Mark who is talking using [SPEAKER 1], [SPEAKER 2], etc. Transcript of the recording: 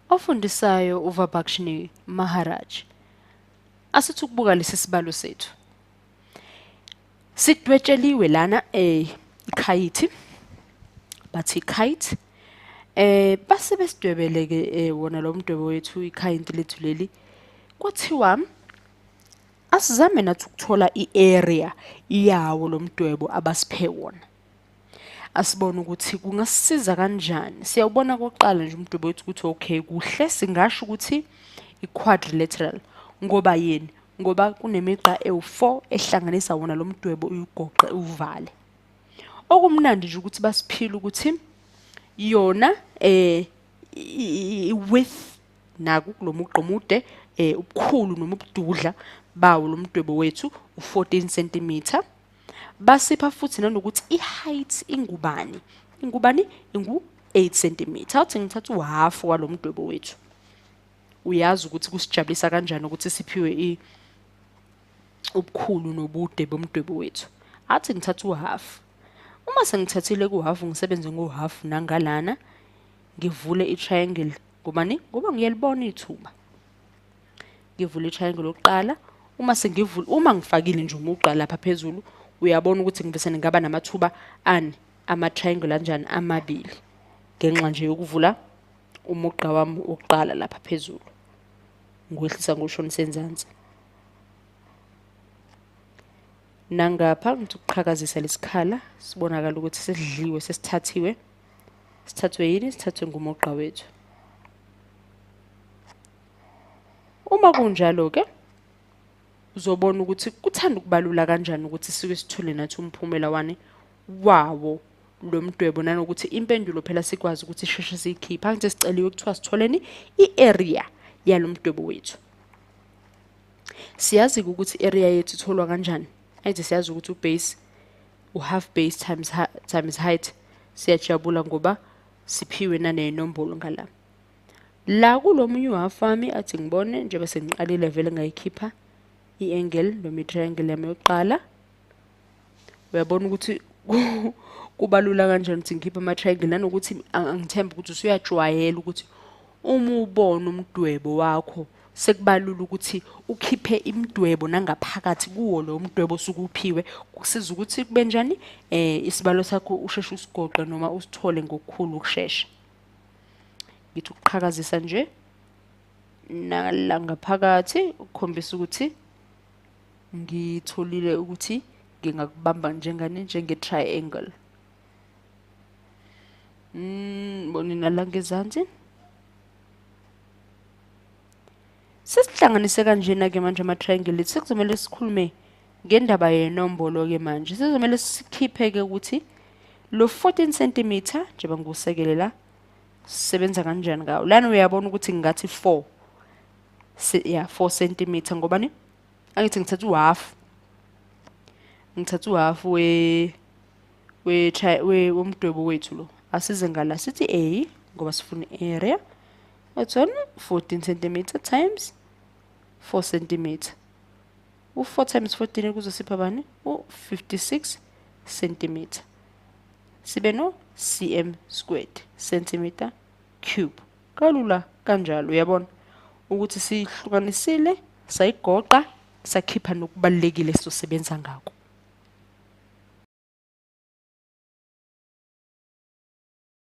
[SPEAKER 1] Ofundisayo uVabakshni Maharaj. Asithi ukubuka lesi sibalo sethu. Sidwetsheliwe lana ikhayithi. Bathi kite. Base besidwebele ke wona lo mdwebo wethu ikhayithi lethu leli. Kwathiwa asizame nathi ukuthola i-area yawo lo mdwebo abasiphe wona. Asibone ukuthi kungasisiza kanjani. Siyawubona kokuqala nje umdwebo wethu ukuthi okay kuhle singasho ukuthi i-quadrilateral ngoba yini? Ngoba kunemigqa ewu-4 ehlanganisa wona lo mdwebo uyigoqe uwuvale. Okumnandi nje ukuthi basiphile ukuthi yona i-width naku kulo mugqa omude ubukhulu noma ubududla bawo lo mdwebo wethu u-14 cm. Basipha futhi nanokuthi i-height ingubani? Ingubani? Ingu-8 cm. Awuthi ngithatha uhafu walo mdwebo wethu. Uyazi ukuthi kusijabulisa kanjani ukuthi siphiwe ubukhulu nobude bomdwebo wethu. Athi ngithatha uhafu. Uma sengithathile kuhafu ngisebenze ngohafu nangalana ngivule i-triangle ngobani? Ngoba ngiyalibona ithuba. Ngivule i-triangle yokuqala. Uma sengivule, uma ngifakile nje umugqa lapha phezulu, uyabona ukuthi ngivese ngingaba namathuba ani ama-triangle anjani amabili ngenxa nje yokuvula umugqa wami wokuqala lapha phezulu. Ngiwehlisa ngiwushonise enzansi. Nangapha ngithi ukuqhakazisa lesikhala sibonakala ukuthi sesidliwe, sesithathiwe. Sithathwe yini? Sithathwe ngumugqa wethu. Uma kunjalo-ke uzobona ukuthi kuthanda ukubalula kanjani ukuthi sike sithole nathi umphumela wani wawo lo mdwebo, nanokuthi impendulo phela sikwazi ukuthi sheshe siyikhiphe. Angithi siceliwe kuthiwa sitholeni i-area yalo mdwebo wethu. Siyazi-ke ukuthi i-area yethu itholwa kanjani. Angithi siyazi ukuthi ubase u-half base times height. Siyajabula ngoba siphiwe naney'nombolo ngala. La kulo munye uhafu wami athi ngibone njengoba sengiqalile vele ngayikhipha i-angle noma i-triangle yami yokuqala. Uyabona ukuthi kubalula kanjani ukuthi ngikhiphe ama-triangle, nanokuthi angithembe ukuthi usuyajwayela ukuthi uma ubona umdwebo wakho sekubalula ukuthi ukhiphe imidwebo nangaphakathi kuwo lo mdwebo osuke uphiwe, kusiza ukuthi kube njani isibalo sakho usheshe usigoqe noma usithole ngokukhulu ukushesha. Ngithi ukuqhakazisa nje nala ngaphakathi ukukhombisa ukuthi ngitholile ukuthi ngingakubamba njengani, njenge-triangle. Bone nala ngezansi. Sesihlanganise kanjena-ke manje ama-triangle ethu, sekuzomele sikhulume ngendaba yenombolo-ke manje. Sezomele sikhiphe-ke ukuthi lo 14 cm njengoba ngiwusekele la, sisebenza kanjani ngawo. Lana uyabona ukuthi ngingathi 4. Ya, 4 cm ngobani? Angithi ngithatha uhalf. Ngithatha uhalf womdwebo wethu lo. Asize ngala sithi A ngoba sifuna area. Ethona 14 cm times 4 cm. U4 times 14 kuzosipha bani? U56 cm. Sibe no cm squared, centimeter cube. Kalula kanjalo, uyabona ukuthi sihlukanisile, sayigoqa, sakhipha nokubalulekile esizosebenza ngako.